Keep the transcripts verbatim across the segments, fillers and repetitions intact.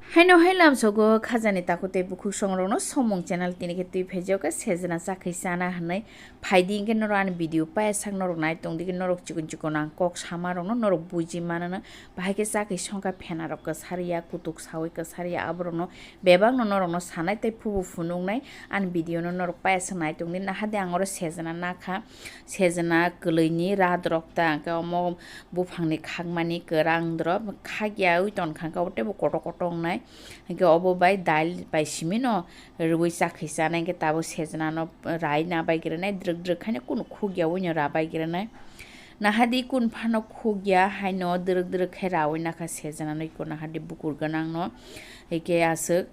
Haino hai lamsogo khajani takhuk tei bukhuk songrokno Somung channel tini khe twi phaijago khe sejna chakhwi chana hwnwi phaidi hinkhe norok ani video paya sak norok nai tongdi khe norok chikon chikon ang kok sama rokno norok buji mano bahai khe chakhwi songkha phena rok kwsarya kutuk sawi kwsarya aborokno bebakno norokno sanai tei phubu phunuknai ani video no norok paya sak nai tongdi nahadi ang oro sejna nakha sejna kwlwini radrok ta hwnkhe omo buphangni khakmani kwrang doro khakyawi tonkha hwnkhe obo teibo kotor kotor wngnai hwnkhe obo bai dal bai simino rwui chakhwi chanai hwnkhe tabuk sejna no rai na bai gwnai drwk drwk haino kunu khukya wino ra bai gwnai nahadi kun phano khukya haino drwk drwk khe rawi nakha sejna no iko nahadi bukur gwnang no hwnkhe aswk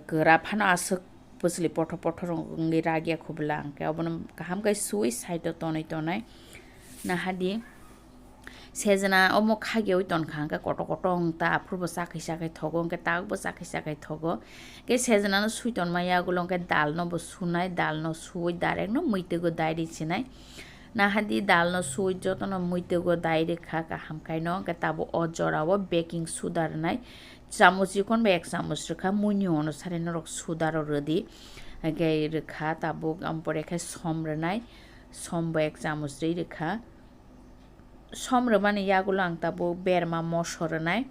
kwra phano aswk bwchwlwi pothor pothor wngwi ragya khubla hwnkhe obono kaham khe suwi side o tonwi tonai nahadi. Sejna omo khagyawi tonkha hwnkhe kotor kotor wng ta aphuru bo chakhwi chakhwi thogo hwnkhe tabuk bo chakhwi chakhwi thogo. Hwnkhe sejna no swi tonma yagulo hwnkhe dal no bo sunai dal no suwi direct no muitwgo dai ri sinai. Nahadi dal no suwi jotono muitwgo dai rikha kaham khaino hwnkhe tabuk o jora o baking soda rwnai. Chamuch ikon bai ek chamuch rwkha muini ono sari norok soda rok rwdi. Hwnkhe rwkha tabuk ampore khe som rwnai. Som bo ek chamuch rwi rwkha. Som rwmani yagulo ang tabuk berma moso rwnai.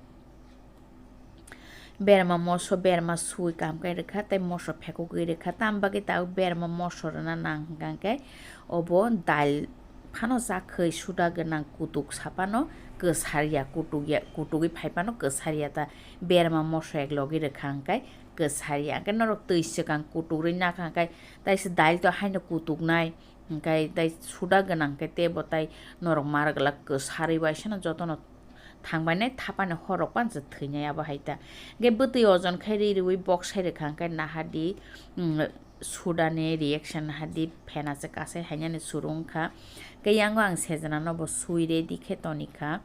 Berma moso berma sui kaham khe rwkha tei moso phekogwi rwkha. Tam bagwi tabuk berma moso rwna nang hwnkha hwnkhe obo dal phano chakhwi suda gwnang kutuk saphano kwsarya kutukya kutugwi phaiphano kwsarya ta berma moso ek logi rwkha hwnkhe kwsarya hwnkhe norok twi swkang kutukrwi nakha hwnkhe taisa dal to haino kutuknai. Hwnkhe tei suda gwnang khe teibo tei norok mar glak kwsarwi bai sano jotono thangbainai thapani horrok pansa thwinai abo hai ta. Hwnkhe bwtwi ojon khe ri rwui bok sai rwkha hwnkhe nahadi, mm, sudani reaction nahadi phena se kasai hainani suru wngkha. Hwnkhe yango ang sejna no bo sui ready khe tonikha.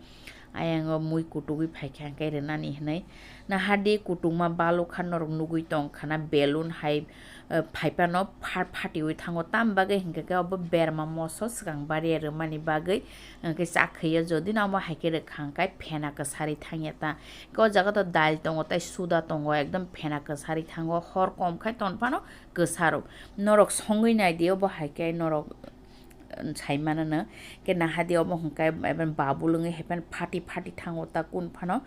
Ayang o mui kutugwi phaikha hwnkhe rwnani hwnwi. Nahadi kutungma balukha norok nugwi tongkha na balloon hai, eh, phaiphano pha-, phatiwi thango. Tam bagwi hwnkhe khe obo berma moso swkang bariya rwmani bagwi hwnkhe chakhwi o jodi no omo hai khe rwkha hwnkhe phena kwsari thangya ta. Hwnkhe o jaga to dal tongo tei suda tongo ekdom phena kwsari thango hor kom khai ton phano kwsaro. Norok songwi nai di obo hai khe norok sai mano no. Khe nahadi obo hwnkhe ebe babul wngwi hai phano phati phati thango ta kun phano,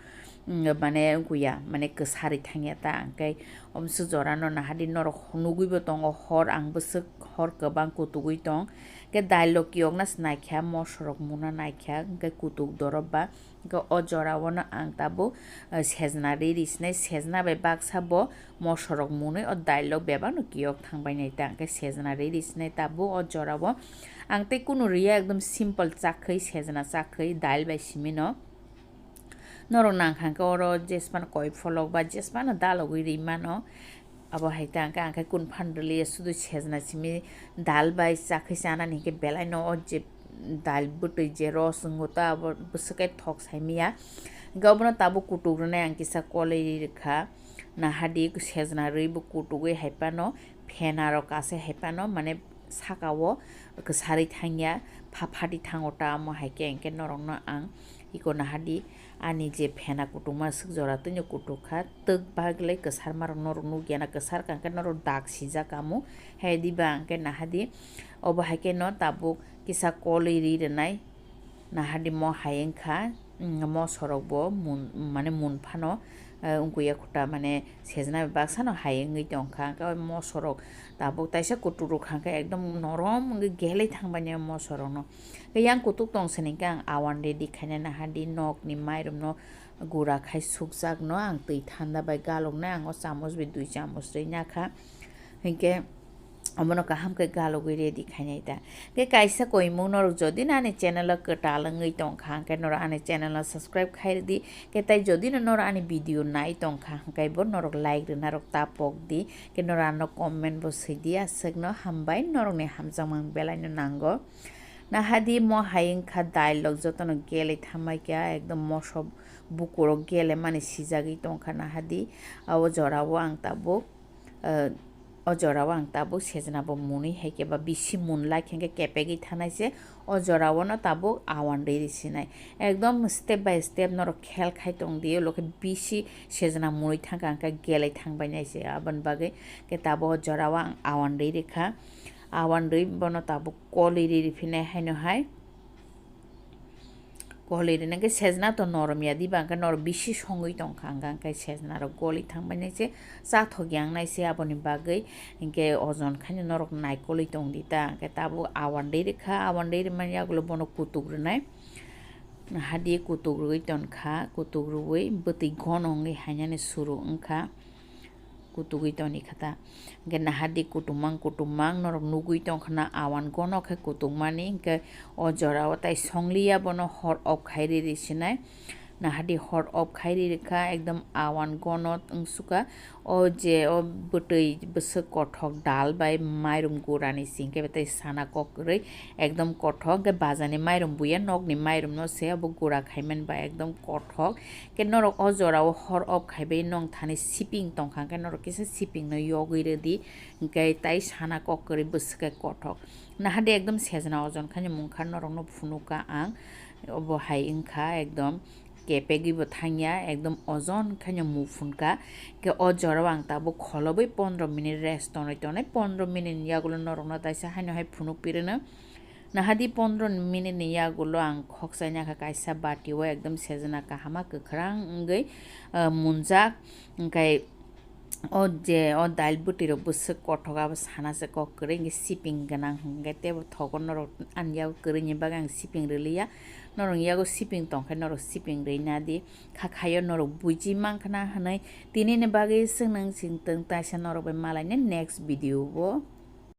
mm, mane wngkuya, mane kwsari thangya ta. Hwnkhe omswk jora no nahadi norok nugwi bo tongo hor, ang bwswk hor kwbang kutugwi tong. Khe dal rok kiyokna se naikha, moso rok muna naikha, hwnkhe kutuk dorop ba. Hwnkhe o jora o no ang tabuk, eh, sejna ri ri sinai, sejna bai baksa bo moso rok munwi o dal rok bebak no kiyok thang bai nai ta, hwnkhe sejna ri ri sinai tabuk o jora o ang tei kunu riya ekdom simple chakhwi sejna chakhwi dal bai simi no. Norok nang kha hwnkhe oro jesmano koi pholok ba jesmano dalogwi ri mano. Abo hai ta hwnkhe ang khe kun phan rwliya sudu sejna simi dal bai chakhwi chanani hwnkhe belai no o je dal bwtwi je ros wngo ta abo bwswk khe thok sai maya. Hwnkhe obono tabuk kutuk rwnai ang kisa kolwi ri rwkha. Nahadi sejna rwi bo kutugwi hai phano phena rok kasai hai phano mane saka o kwsarwi thangya pha phati thango ta omo hai khe hwnkhe norok no ang iko nahadi. Ani je phena kutukma swk jora twino kutuk kha, twk baglai kwsarma rok norok nukya na kwsar kha hwnkhe norok dak sijak kamo. Hai diba hwnkhe nahadi obo hai khe no tabuk kisa kolwi ri rwnai. Nahadi mo hai wngkha, mm, moso rok bo mun, mane mun phano, eh, wngkuya khuta mane sejna bai baksa no hai wngwi tongkha. Hwnkhe o moso rok tabuk taisa kutuk rwkha hwnkhe ekdom norom wngwi gelai thangbaini o moso rok no. Yang kutuk tong sini hwnkhe ang awan ready khaina nahadi nokni mairum no gura khai sukjak no ang twi thanda bai galok nai ang o chamoch bai dui chamoch rwi nakha. Hinkhe omono kaham khe galogwi ready khainai ta. Khe kaisa koimung norok jodi no ani channel o kwtal wngwi tongkha hwnkhe norok ani channel o subscribe khai rwdi. Khe tai jodi no norok ani video nai tongkha hwnkhe bo norok like rwna rok ta pok di. Khe norok ano comment bo swi di aswk no hambai norok ni hamjakmung belai no nango. Nahadi mo hai wngkha dal rok jotono gele thamai kha ekdom moso bukurok gele mani sijagwi tongkha nahadi. Abo jora o ang tabuk, eh, O jorao ang tabuk sejna bo mwnwi hai khe ba bisi mwnlai khe kepegwi thanai se. O jorao no tabuk awan rwi rwi sinai. Ekdom step by step norok khel khai tong di, ulo khe bisi sejna mwnwi thangkha, ang khe gelai thangbai nai se. Aboni bagwi khe tabuk o jorao ang awan rwi rikha. Awan rwi bono tabuk kolwi rwi riphinai haino hai. Kolwi rina khe sejna to norom ya diba, hwnkhe norok bisi songwi tongkha, hwnkhe sejna rok goli thangbai nai se, chathok yang nai se, aboni bagwi hwnkhe ojon khaino norok naikolwi tong di ta, hwnkhe tabuk awan rwi rikha, awan rwi rwmani yagulo bono kutuk rwnai, hadi kutuk rwui tongkha, kutuk rwui bwtwi gono wngwi hainani suru wngkha. Kutugwi toni kha ta. Hwnkhe nahardi kutumang kutumang norok nugwi tongkha na awan gono khe kutukmani, hwnkhe o jorao tai songliya bono hor off khai riri sinai. Nahardi hor off khai riri kha, ekdom awan gono wngsukha. O je o bwtwi bwswk kothok dal bai mairum gurani singkhe tai sana kok kwrwi ekdom kothok, hwnkhe bazani mairum buya nokni mairumno se obo gura khaimani ba ekdom kothok. Khe norok o jorao hor off khaibai nong thani siping tongkha, hwnkhe norok kisa sipingno yogwi rwdi, hwnkhe tai sana kok kwrwi bwswk khe kothok. Nahardi ekdom sejna ojon khaino mungkha, norokno phunukha ang. Obo hai wngkha ekdom kepegwi bo thangya, ekdom ojon khaino muphunka. Khe o jorao ang tabuk kholobwi pondro minute rest tonwi tongnai, pondro minute ni yagulo norokno taisa haino hai phunuk pirwno. Nahardi pondro minute ni yagulo ang khokchai nakha kaisa bati o ekdom sejna kahama kwkhwrang wngwi, ah, munjak, hwnkhe o je o dal bwtwi rok bwswk kothok abo sana se kok kwrwi hwnkhe siping gwnang hwnkhe teibo thogo norok ani yago kwrwini bagwi ang siping rwliya, norok yago siping tongkhe norok siping rwina di, kha khaio norok buji mankha na hwnwi. Tinini bagwi chwng nang chwng tong taisa norok bai malaina next video o.